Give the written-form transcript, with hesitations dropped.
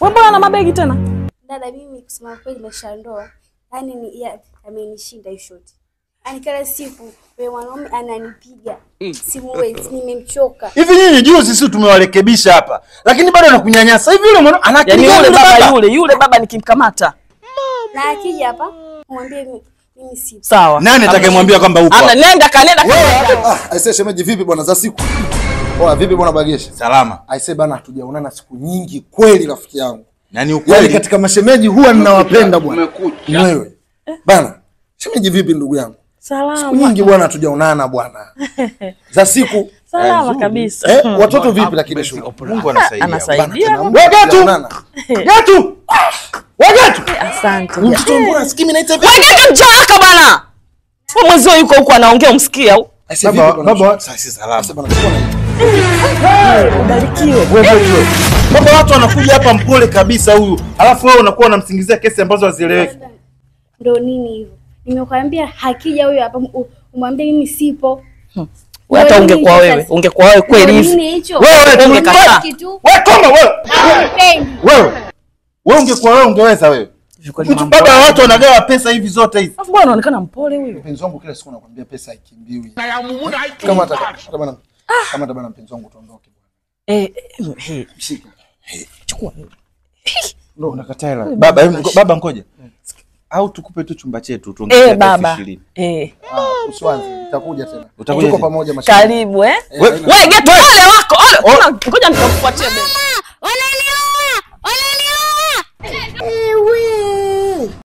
Wewe mbona na mabegi tena? Dada, mimi kusema kweli maisha ndoa, yaani ni amenishinda hiyo shoti. Yaani kila siku wewe mwanaume ananipiga. Simuwezi, nimemchoka. Hivi nyinyi juzi sisi tumewarekebisha hapa, lakini bado anakunyanyasa. Hivi yule mwanaume ana yule baba yule baba nikimkamata. Na akija hapa mwambie mimi si. Sawa. Nani atakayemwambia kwamba uko? Ana nenda kanenda. Ah, aisee shemeji vipi bwana za siku? Poa vipi bwana Bagesha? Salama. Aisee bana hatujaonana siku nyingi kweli rafiki yangu. Na ni ukweli. Yaani katika mashemeji huwa ninawapenda bwana. Wewe. Bana, shemeji vipi ndugu yangu? Salama. Siku nyingi bwana hatujaonana bwana. Za siku. Salama kabisa. Watoto vipi lakini shule? Mungu anasaidia. Anasaidia. Wewe Getu. Getu. Wewe Getu. Asante. Mtoto mbona sikimi naita vipi? Wewe Getu njoo hapa bwana. Wewe mwenzio yuko huko anaongea umsikia au? Baba, baba, sasa salama. Ubarikiwe. Wewe baba watu wanakuja hapa mpole kabisa huyu. Alafu wewe unakuwa unamsingizia kesi ambazo hazieleweki. Ndio nini hivyo? Nimekwambia hakija huyo hapa umwambie mimi sipo. Wewe hata ungekuwa wewe, ungekuwa wewe kweli hivi. Wewe ungekataa. Wewe koma wewe. Wewe. Wewe ungekuwa wewe ungeweza wewe. Mtu baba watu wanagawa pesa hivi zote hizi. Alafu bwana anaonekana mpole huyu. Mpenzi wangu kila siku nakwambia pesa haikimbiwi. Kama hata bana kama bana mpenzi wangu tuondoke bwana. Shika. Chukua. Ndio unakataa hela. Baba baba ngoja. Au tukupe tu chumba chetu tuongeze 20,000. Usianze, nitakuja tena. Tuko pamoja mashabiki. Karibu eh. Wewe Getu ole wako. Ole. Ngoja nitakufuatia bebe. Wananiua! Wananiua!